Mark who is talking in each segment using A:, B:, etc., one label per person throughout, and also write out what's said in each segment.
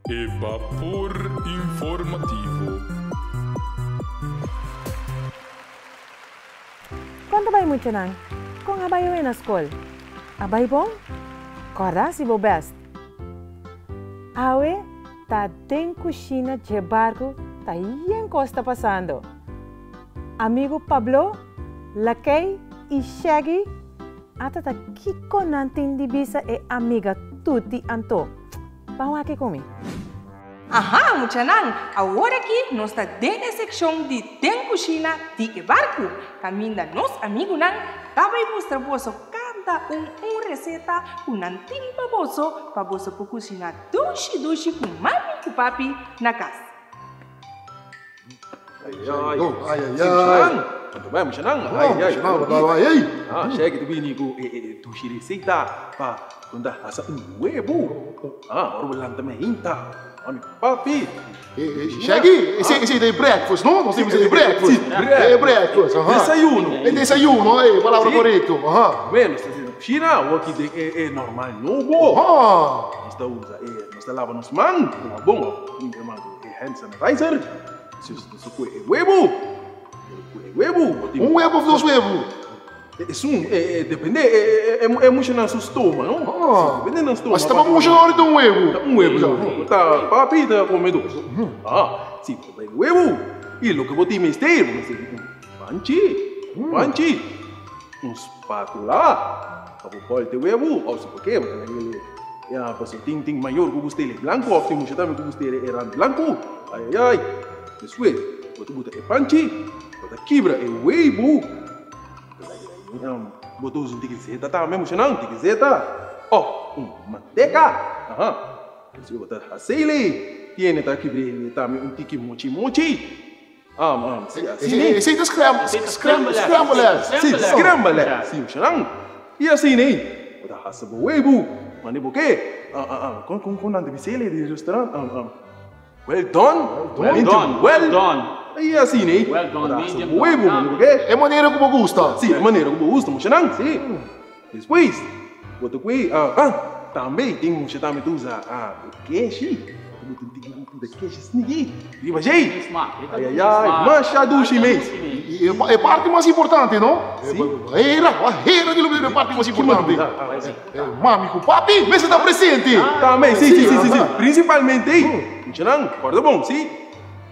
A: E bapor informativo.
B: Kon ta bai muchanan? Kon a bai awe na skol? A bai bon? Kòrda hasi bo bèst! Awe ta den kushina dje barku ta yen kos ta pasando. Amigu Pablo, Lakey i Shaggy ata ta kiko nan tin di bisa e amiga Tuti anto. Ban wak aki ku mi.
C: Aha, muchanan, awor aki nos ta den e sekshon di Den Kushina di e Barku, kaminda nos amigunan ta bai mustra boso kada un un reseta ku nan tin pa boso pa boso por kushina dushi dushi ku mami ku papi na kas.
D: Ai, ai, ai, ai. Bai, muchanan. Ai, ai.
E: Ai, ai.
D: Ah, Shaggy ta bini ku e dushi reseta pa konta hasa un webu. Ah, ora bo lanta meinta. Mami ku papi.
E: Shaggy, esei esei ta e breakfast, no? Nos tin bisa e breakfast.
D: Si, breakfast.
E: E breakfast, aha.
D: Desayuno.
E: E desayuno, e palabra korekto, aha.
D: Bueno, nos ta hasi na kushina, awor ki den e normal nobo.
E: Aha.
D: Nos ta usa e, nos ta laba nos man ku habon òf limpia man ku e hand sanitizer. Sus nos a kue e webu. Kue e webu. Bo tin.
E: Un webu of dos webu?
D: Esun, e depende e musha nan su stoma, no?
E: Ah.
D: Depende nan stoma.
E: Ma si ta pa musha ora ta un webu.
D: Ta un webu. Ta papi ta come dos. Ah, si bo ta bai webu. I loke bo tin mester, bo mester di un panchi, un panchi, un spatula pa bo bolte webu, of si bo ke bo ta laga e ya pasobra tin tin mayor ku gusta e blanku of tin musha tambe ku gusta e rand blanku. Ai ai ai. Despues bo ta buta e panchi, bo ta kibra e webu. Bo ta usa un tiki zeta tambe mushanan, un tiki zeta of un manteka. Aha. Despues bo ta haseli. Tiene ta kibr'e tambe un tiki mochi mochi. Si, asina ei.
E: Esei ta scramble eggs.
D: Si, scramble eggs. Si, mushanan. I asina ei. Bo ta hasa bo webu. Mane bo ke. Kon nan ta bis'e den restaurant? Well done.
F: Well done.
D: Well done. I asina ei.
F: Well done, medium
D: done. Webu, mane bo ke.
E: E manera ku bo gusta.
D: Si, e manera ku bo gusta, mushanan. Si. Despues, bo ta kue, tambe tin musha tambe ta usa keshi. Bo ta tin un pida keshi snigi riba djei. Ai ai ai, masha dushi mes.
E: I e parti mas importante, no?
D: Si.
E: Hera, hera di lo e parti mas importante. Mami ku papi mester ta presente.
D: Tambe, si, si, si, si. Principalmente, muchanan, kòrda bon, si.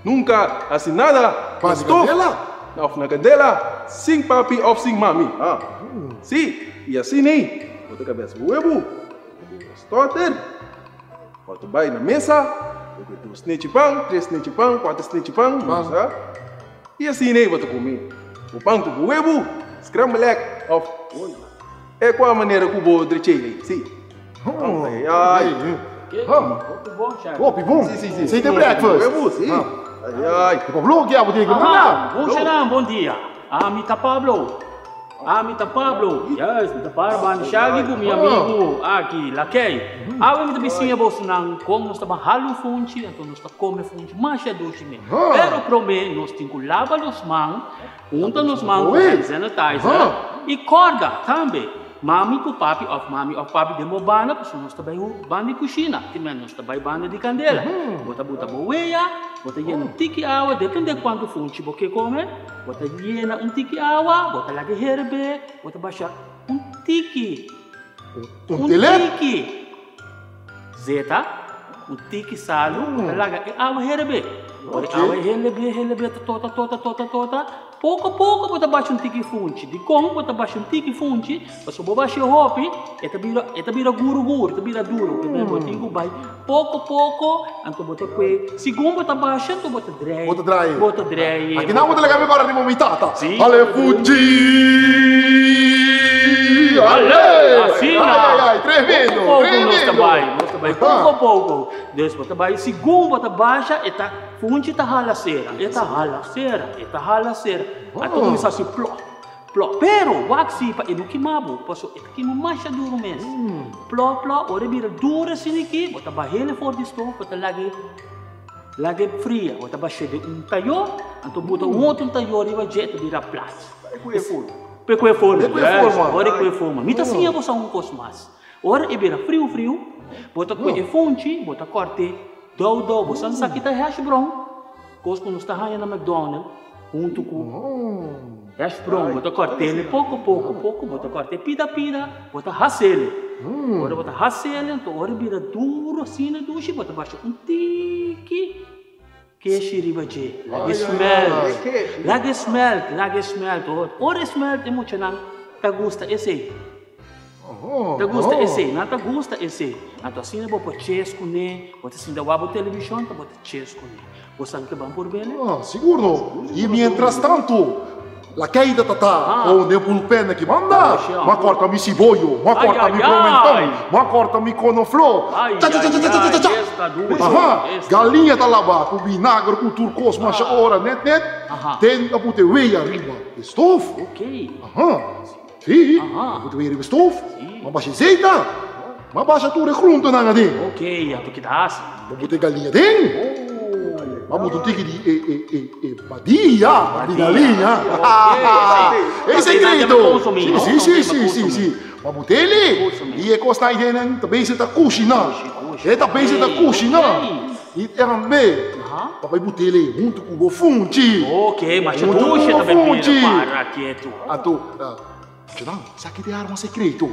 D: Nunka hasi nada na stof òf na kandela sin papi òf sin mami. Sí, i asina ei bo ta kabes bo webu, bo tin bo stòter, bo ta bai na mesa, bo ke dos snechi pan, tres snechi pan, kuater snechi pan, bo sa, i asina ei bo ta kome bo pan ku bo webu, scramble egg òf e kua manera ku bo drech'ei ei, sí. Ai, ai.
E: Hopi bon.
D: Si, si, si.
E: Sei te breakfast.
D: Webu, si. Ai, ai.
E: E Pablo ki abo tin ku manda.
F: Bon shenan, bon dia. Ami ta Pablo. Ami ta Pablo. Yes, mi ta para banda Shaggy ku mi amigu aki, Lakey. Awe mi ta bisiña bosonan kon nos ta ban hala un funchi, anto nos ta kome funchi masha dushi mes. Pero prome nos tin ku laba nos man, hunta nos man ku hand sanitizer i kòrda tambe Mami ku papi òf mami òf papi den bo banda pasobra nos ta bai banda di kushina, ti men nos ta bai banda di kandela. Bo ta buta bo wea, bo ta yena un tiki awa, depende kuantu funchi bo ke kome, bo ta yena un tiki awa, bo ta laga herbe, bo ta basha un tiki,
E: Un
F: un
E: telet?
F: tiki zeta, un tiki salu, bo ta laga e awa herbe. Ora e awa herbe, herbe, ta tota, tota, tota, tota. Poko poko bo ta basha un tiki funchi. Dikon bo ta basha un tiki funchi? Pasobra bo basha e hopi, e ta bira, e ta bira guru guru, e ta bira duru. Entonces bo tin ku bai poko poko, anto bo ta kue, segun bo ta basha, anto bo ta drei.
E: Bo ta drei.
F: Bo ta drei.
E: Aki nan bo ta laga mi kòrda riba mi tata.
F: Si.
E: Ale funchi! Ale!
F: Asina.
E: Ai ai ai, tremendo,
F: Poko poko nos ta
E: tremendo.
F: bai, nos ta bai poko poko. Dus bo ta bai, segun bo ta basha, e ta. Funchi ta hala sera, e ta hala sera, e ta hala sera. Anto kuminsá hasi plò, plò. Pero wak si pa e no kima bo, pasobra e ta kima masha duru mes. Plò, plò, ora e bira duru asina aki, bo ta bah'el for di stof, bo ta lag'e, lag'e fria. Bo ta bash'é den un tayó, anto buta un otro tayó riba dje, e ta bira plat.
D: Pa e ku e forma.
F: Pa e ku e forma,
E: E ku e forma.
F: Ora e ku e forma. Mi ta siña bo sa un kos mas. Ora e bira friu friu, bo ta kue e funchi, bo ta kòrt'é. Dou dou, bo sa sa ki ta hash brown? Kos ku nos ta haña na McDonald huntu ku hash brown. Bo ta kòrt'el poko poko poko, bo ta kòrt'e pida pida, bo ta has'el. Ora bo ta has'el, anto ora e bira duru asina dushi, bo ta basha un tiki keshi riba dje. Laga e smelt, laga e smelt, laga e smelt. Ora e smelt e muchanan ta gusta esei. Ta gusta esei, nan ta gusta esei. Anto asina bo por ches kuné, bo ta sinta wak bo televishon, ta bo ta ches kuné. Bo sa ke ban por bele?
E: Ah, sigur no. I mientras tanto, la keida ta ta pone bullpen aki banda. M'a kòrta mi siboyo, m'a kòrta mi promentòn, m'a kòrta mi konofló. Cha cha cha cha cha cha cha. Aha, galiña ta laba ku binager ku tur kos masha ora net net. Den ta pute wei ariba e stof. Aha. Sí, bo ta weri stoof, ma basha zeita, ma basha tur e groentenan aden.
F: Ok, anto ki ta hasi?
E: Bo put e galiña aden, ma bo un tiki di e e e e badia di galiña. E secreto. Sí, sí, sí, sí, sí. Ma bo tele i e kosnan aden ta bezig ta kushina. E ta bezig ta kushina. I tambe pa bai bo tele huntu ku bo funchi.
F: Ok, ma dushi ta bai bira para ketu.
E: Anto, Jonan, sa ki ta e arma sekreto?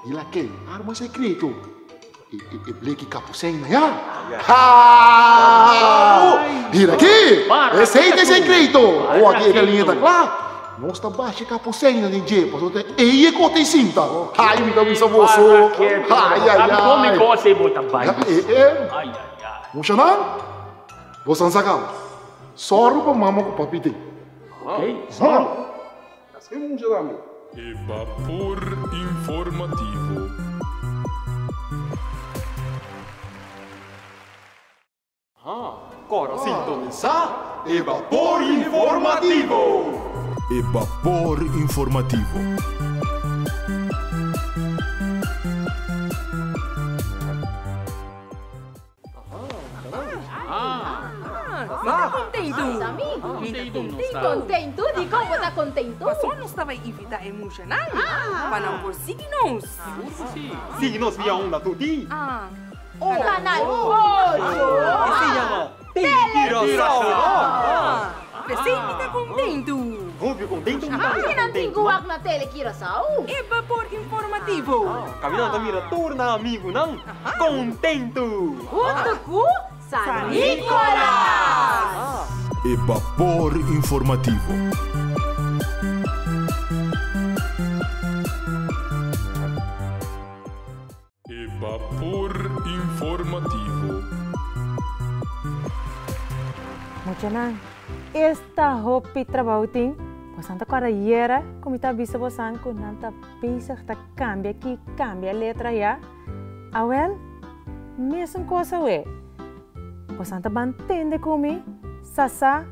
E: Di la ke arma sekreto? E, e, e bleki kapusein na ya. Ha! Mira aki! Esei ta e sekreto! Awo aki e galiña ta kla. Nos ta basha e kapusein na den dje, pasobra ta ei e kos ta e sinta. Ai, mi ta bisa boso. Ai, ai, ai. E, e. Mushanan, boso an saka. Sòru pa mama ku papi tin.
F: Sòru.
A: E bapor informativo.
G: Kora sintonisá e bapor informativo!
A: E bapor informativo.
C: Mi ta kontentu. Mi ta kontentu.
H: Kontentu? Dikon bo ta kontentu?
C: Pasobra nos ta bai invitá e mushanan pa nan por sigui nos.
G: Sigui nos via unda tuti.
H: Kanal ocho.
G: Esei yama Telecuraçao.
C: P'esei mi ta kontentu.
G: Hopi kontentu mi ta.
H: Aki nan tin ku wak na Telecuraçao.
C: E bapor informativo.
G: Kaminda nan ta mira tur nan amigunan kontentu.
H: Huntu ku San Nicolas.
A: E bapor informativo. E bapor informativo.
B: Muchanan, esta hopi trabou tin. Bosan ta kòrda yera ku mi ta bisa bosan ku nan ta bezig ta kambia aki, kambia letra aya? Awèl, mesun kos awe. Bosan ta ban tende ku mi, Sasa,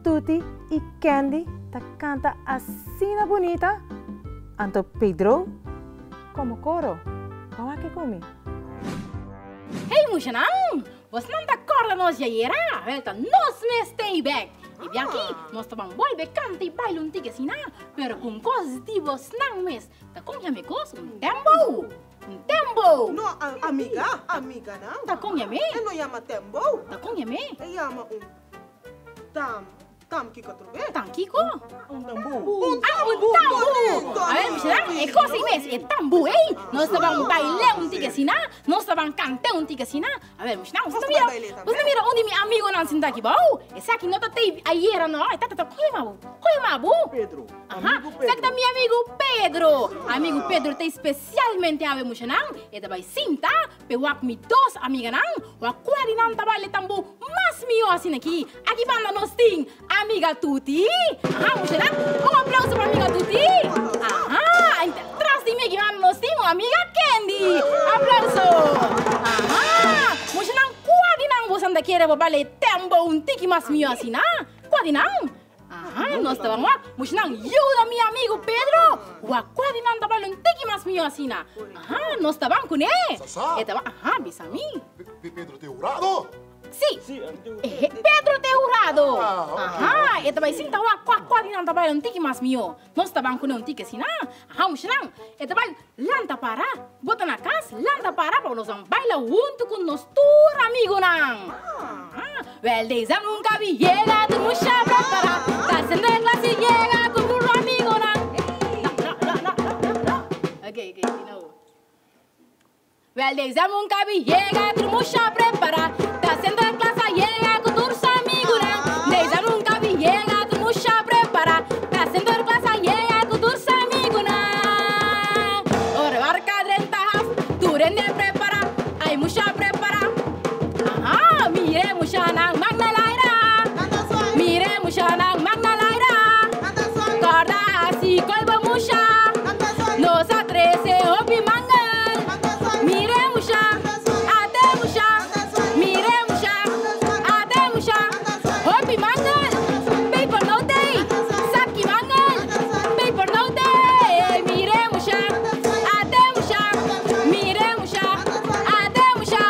B: Tuti i Candy ta kanta asina bunita, anto Pedro Komo koro, ban wak ku mi.
H: Hey mushanan! Bosnan ta kòrda nos djayera? Wèl ta nos mes stay bèk! I biankí nos ta ban bolbe kanta i baila un tiki asina, pero ku un kos di bosnan mes. Ta kon yama e kos? Un tembo! Un tembo!
I: No, amiga, amiganan.
H: Ta kon yam'é?
I: E no yama tembo.
H: Ta kon yam'é?
I: E yama un tam. Tam kiko atrobe?
H: Tam kiko?
I: Un tambu. Un
H: Ah, un tambu! A ver, Michela, e kos ei mes, e tambu ei. Nos ta ban bail'é un tiki asina, nos ta ban kant'é un tiki asina. A ver, Michela, nos ta mira, nos ta mira un di mi amigonan sinta aki bou. Esaki no ta tei ayera no, e tata ta kohe ma bo, kohe ma bo.
I: Pedro.
H: Aha, esaki ta mi amigu Pedro. Amigu Pedro ta espesialmente awe muchanan, e ta bai sinta Pe wak mi dos amiganan, wak kua di nan ta baile tambu mas mihó asina aki. Aki banda nos tin amiga Tuti. Aha, muchanan, un aplauso pa amiga Tuti. Aha, tras di mi aki banda nos tin un amiga Candy. Aplauso. Aha, muchanan, kua di nan boso ta kere pa baile tembo un tiki mas mihó asina? Kua di nan? Aha, nos ta ban wak. Muchanan, yuda mi amigo Pedro. Wak kua di nan ta baila un tiki mas mihó asina. Aha, nos ta ban kuné.
E: Sa, sa.
H: E ta ban, aha, bisa mi.
E: Pedro te hurado?
H: Si. Pedro ta e hurado. Aha, e ta bai sinta wak kua kua di nan ta bai un tiki mas mihó. Nos ta ban kuné un tiki asina. Aha, mushanan, e ta bai lanta para. Bo ta na kas, lanta para pa nos ban baila huntu ku nos tur amigunan. Aha, wèl deze nunka bi yega tur musha prepará. Ta sende klas i yega ku tur amigunan. No, no, no, no, no, no. Oké, oké, di nobo. Wel deze nunca bi yega tur musha prepara Ta central klas a yega ku tur su amigunan Deze nunca bi yega tur musha prepara Ta central klas a yega ku tur su amigunan Ora barka drenta haf tur hende prepara Ay musha prepara Aha mire mushanan magna laira Mire mushanan magna laira Korda hasi kolbo musha Nos a trese hopi mangel. Mire musha, ate musha. Mire musha, ate musha. Hopi mangel, paper no tey. Saki mangel, paper no tey. Mire musha, ate musha. Mire musha, ate musha.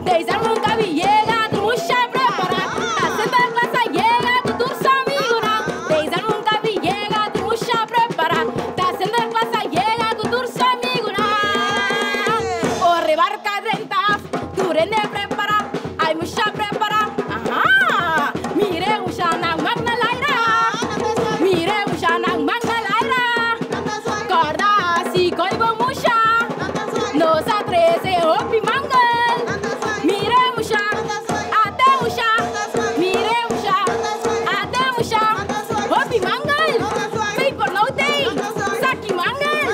H: Deze nunca bi yega, tur musha prepara. Ta Sinterklaas a yega ku tur su amigunan. Deze nunca bi yega, tur musha prepara. Ta Sinterklaas a yega ku tur su amigunan. Ora e barca drenta af, tur hende prepara. Ay musha prepara, aha. Mira e mushanan mak na laira. Mira e mushanan mak na laira. Corda si coy bo musha. Nos a trece hopi mangel. Mira e musha, ate musha. Mira e musha, ate musha. Hopi mangel, paper no tey. Saki mangel,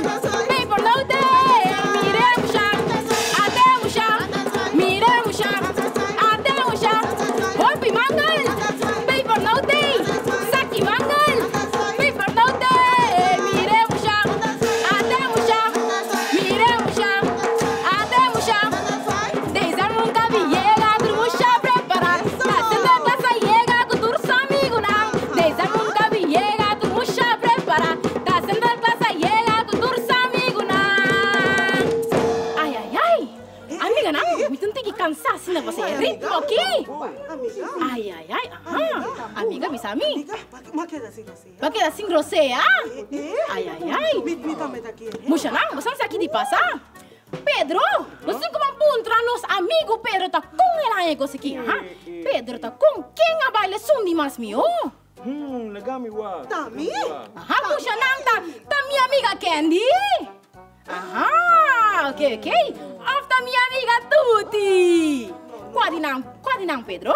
H: paper no tey. Mira e musha, ate musha. Mira e musha, ate musha. Hopi mangel, paper no tey. Saki mangel, paper no tey. Mira e musha, ate musha. Mira e musha, ate musha. Deze nunca bi yega, tur musha prepara. Ta Sinterklaas a yega ku tur su amigunan. Deze nunca bi yega, tur musha prepara. Ta Sinterklaas a yega ku tur su amigunan. Ai ai ai! Amiganan, mi ta un tiki cansá asina pasobra e ritmo aki. Ai ai ai, aha. Amiga bisa mi. Bo a keda sin rosea? Ai ai ai. Mushanan, bo sa ki di pasa? Pedro, nos tin kuma puntra nos amigu Pedro ta kon el haña e kos aki, aha. Pedro ta kon ken a baila esun di mas mihó? Aha, mushanan ta ta mi amiga Candy. Aha, oké oké. Of ta mi amiga Tuti? Kua di nan, kua di nan Pedro?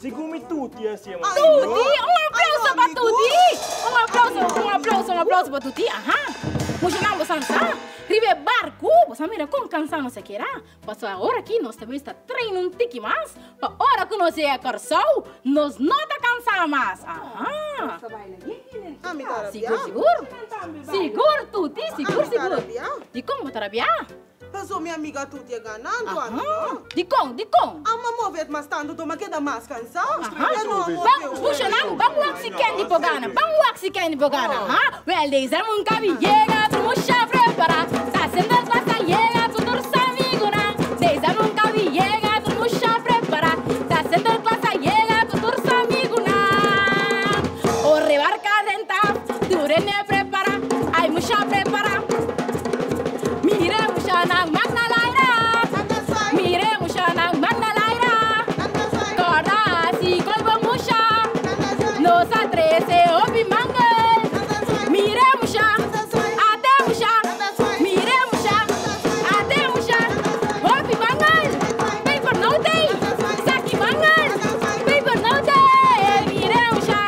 G: Segun mi Tuti a siema.
H: Tuti! Un aplauso pa Tuti! Un aplauso, un aplauso, un aplauso pa Tuti. Aha. Mushanan bosan sa, riba e barku, bosan mira kon kansa nos a keda. Pasobra awor aki nos ta mester train un tiki mas pa ora ku nos yega Kòrsou, nos no ta kansa mas. Aha. Sigur, sigur. Sigur, Tuti, sigur, sigur. Dikon bo ta rabia?
I: Paso mi amiga Tuti a gana, anto ami no.
H: Dikon, dikon?
I: Amo a move et mas tantu to m'a keda mas kansa. E no a move
H: Ban, pusha nan, ban wak si Candy por gana, ban wak si Candy por gana, ha? Wel deze nunca bi yega, tur musha prepara, sa Sinterklaas a yega ku tur su amigunan. Deze nunca bi yega, tur musha prepara, sa Sinterklaas a yega ku tur su amigunan. Ora e barka drenta, tur hende prepara, ay musha prepara. Mire mushanan magna laira. Mire mushanan magna laira. Corda si colbo musha. Nos a trece hopi mangel. Mire musha, ate musha. Mire musha, ate musha. Hopi mangel. Paper no tey. Saki mangel. Paper no tey. Mire musha,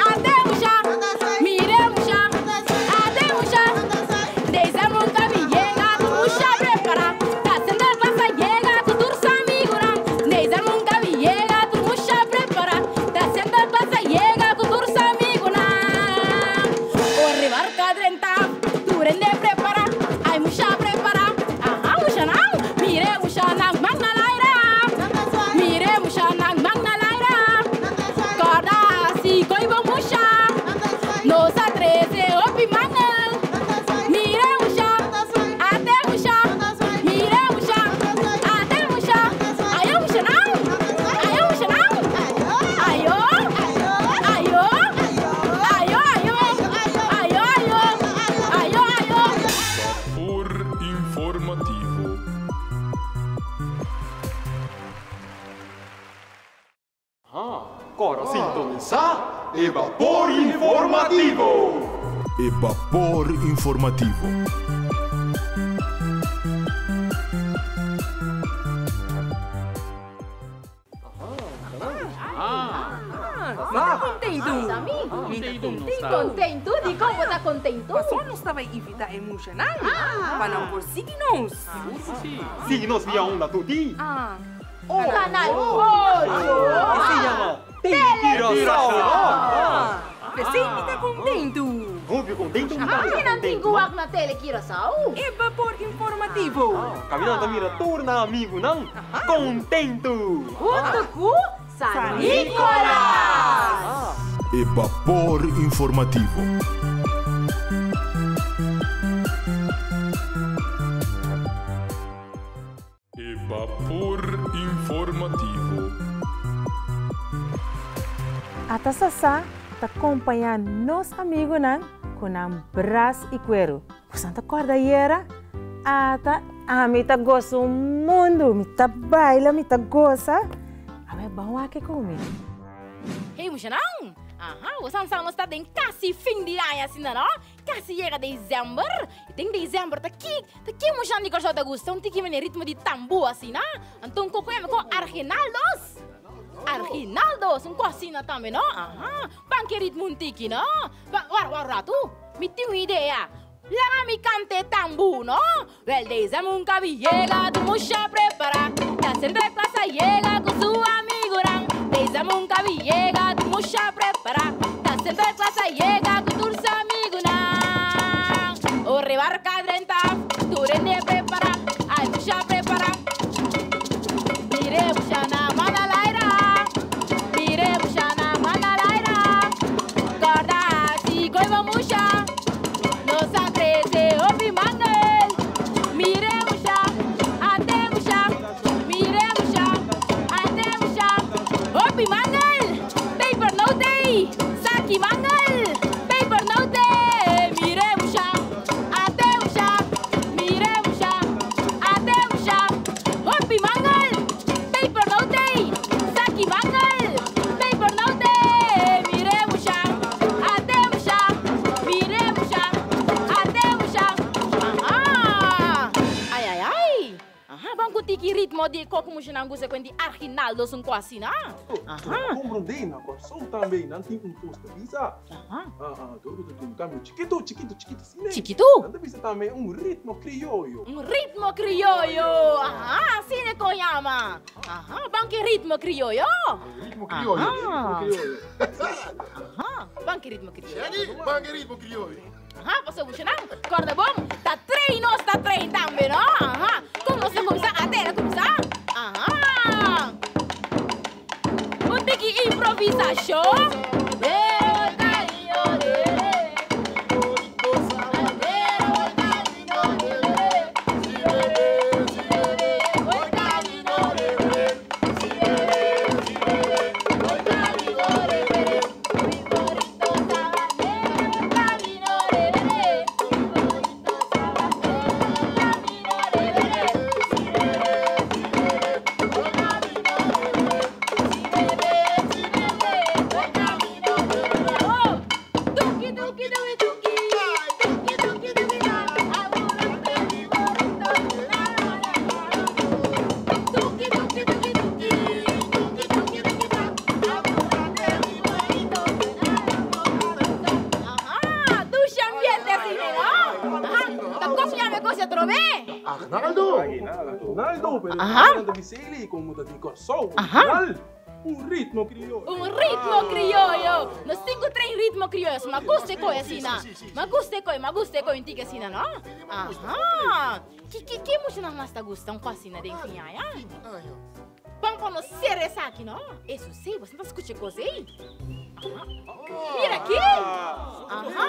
H: ate musha. Mire musha, ate musha. Deze nunca bi yega, tur musha prepara. Ta Sinterklaas a yega ku tur su amigunan. Deze nunca bi yega, tur musha prepara. Ta Sinterklaas a yega ku tur su amigunan. Ora e barca drenta, tur hende prepara. Ay musha prepara, aha mushanan. Mira e mushanan man na laira. Mira e mushanan man na laira. Corda si coy bo musha. Nos a trece hopi mangel. Mira musha, ate musha. Mira musha, ate musha. Aya musha nan, aya
G: Cora sintonisa
A: e Bapor Informativo. E Bapor Informativo.
C: Mi ta kontentu. Mi ta kontentu.
H: Kontentu? Dikon bo ta kontentu?
C: Pasobra nos ta bai invitá e mushanan pa nan por sigui nos.
G: Sigui nos via unda tuti.
H: Kanal ocho.
G: Esei yama Telecuraçao.
C: P'esei mi ta kontentu.
G: Hopi kontentu mi ta.
H: Ki nan tin ku wak na Telecuraçao?
C: E bapor informativo.
G: Kaminda nan ta mira tur nan amigunan kontentu.
H: Huntu ku San Nicolas!
A: E bapor informativo. E bapor informativo.
B: Ata Sasá ta kompañá nos amigunan ku nan bras i kueru. Bosan ta kòrda ayera? Ata ami ta gosa un mundu, mi ta baila, mi ta gosa. Awe ban wak e ku mi.
H: Hey mushanan! Aha, bosan sa nos ta den kasi fin di aña asina no? Kasi yega december. I den december ta ki ta ki mushanan di Kòrsou ta gusta un tiki mene ritmo di tambú asina. Anto un koko yama kon Arginaldos. Arginaldos, un kos asina tambe no? Aha, ban ki ritmo un tiki no? Ban, wara wara un ratu, mi tin un idea. Laga mi canta e tambu, no? Wel deze munca bi yega, tur musha prepara. Ya Sinterklaas a yega cu su amigunan. Deze munca bi yega, tur musha prepara. Ya Sinterklaas a yega cu tur su amigunan. Ora e barca drenta, tur hende prepara. Ay musha prepara. Mire musha na manda laira. Mire musha na manda laira. Corda si coy bo musha. Nos a crece hopi mangel. Mire musha, ate musha. Mire musha, ate musha. Hopi mangel, paper no tey. Saki mangel, paper no tey. Mire musha, ate musha. Mire musha, ate musha. Hopi mangel, paper no tey. Saki mangel, paper no tey. Mire musha, ate musha. Mire musha, ate musha. Aha! Ai ai ai! Aha, ban ku tiki ritmo di koko musha nan gusta kuen di Arginaldo sun ko asina. Aha.
D: Komprondé na Kòrsou tambe nan tin un kos ta bisa. Aha. Dor ku ta tin un kambio chikitu, chikitu, chikitu asina.
H: Chikitu?
D: Nan ta bisa tambe un ritmo krioyo.
H: Un ritmo krioyo! Aha, asina e kon yama. Aha, ban ki ritmo krioyo.
E: Ritmo krioyo.
H: Aha. Aha, ban ki ritmo krioyo.
E: Shaggy, ban ki ritmo krioyo.
H: Aha, pasobra bushanan, kòrda bon, ta train nos ta train tambe, no? Aha, kon nos ta kuminsá? Ate el a kuminsá. Aha. Un tiki improvisashon. Dushi ambiente asina, no? Aha, ta kos mi ame kos atrobe.
E: Agnaldo!
D: Agnaldo, pero
H: Aha.
D: ta biseli como ta di Kòrsou.
H: Aha.
D: Un ritmo krioyo.
H: Un ritmo krioyo. Nos tin ku train ritmo krioyo. So, ma gusta e koi asina. Ma gusta e koi, ma gusta e koi un tiki asina, no? Aha. Ki, ki, ki muchanan mas ta gusta un kos asina den fin aña? Ban pa nos sera esaki, no? Eso sí, boso no ta skucha e kos ei. Aha. Mira aki. Aha.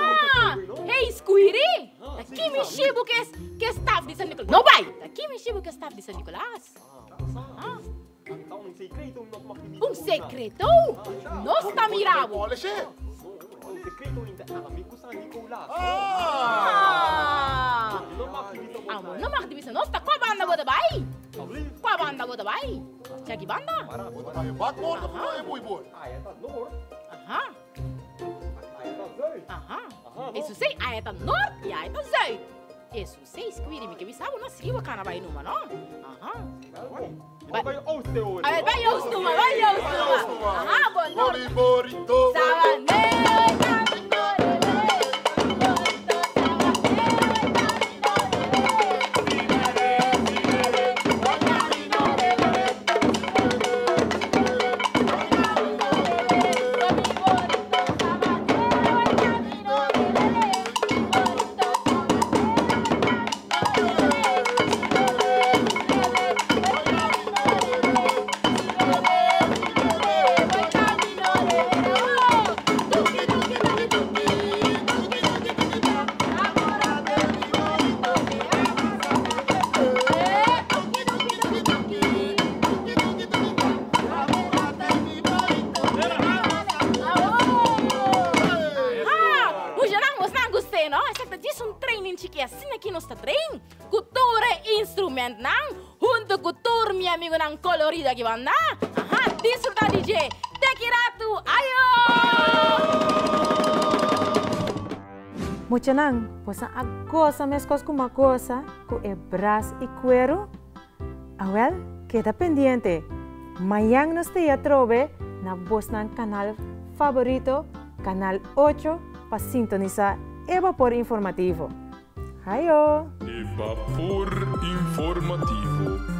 H: Hey, Squiri. Ta kimi shibu ke, ke staf di San Nicolas. No bai. Ta kimi shibu ke staf di San Nicolas. Aha. Un sekreto? Nos ta mira bo. Ah! Amo no mag di bisa nos ta kua banda bo ta bai? Kua banda bo. bo ta bai? Chaki banda.
E: Bo ta bai bakboord of bo ta bai boeiboord?
H: Aha. Aha. Eso sí, aya ta noord y aya ta zuid. Eso sí, Squeedy, mi ke bisa bo no sigui bo kana bai numa, no? Aha.
G: Bai oost te hoor.
H: A ver, bai oost numa, bai oost numa. Aha, bo noord.
E: Bori borito.
H: Sabanero, Ah, muchanan, vos nan gust'é, no? Esaki ta djis un training chiki asina ki nos ta train ku tur e instrumentnan huntu ku tur mi amigunan kolorido aki banda. Aha, disfruta di dje. Te ki ratu. Ayo!
B: Muchanan, boso a gosa meskos ku mi a gosa ku e bras i kueru? Awel, keda pendiente! Mañan nos ta ya trobe na bosnan kanal faborito, Kanal ocho, pa sintonisá e Bapor Informativo. Hayo!
A: E Bapor Informativo.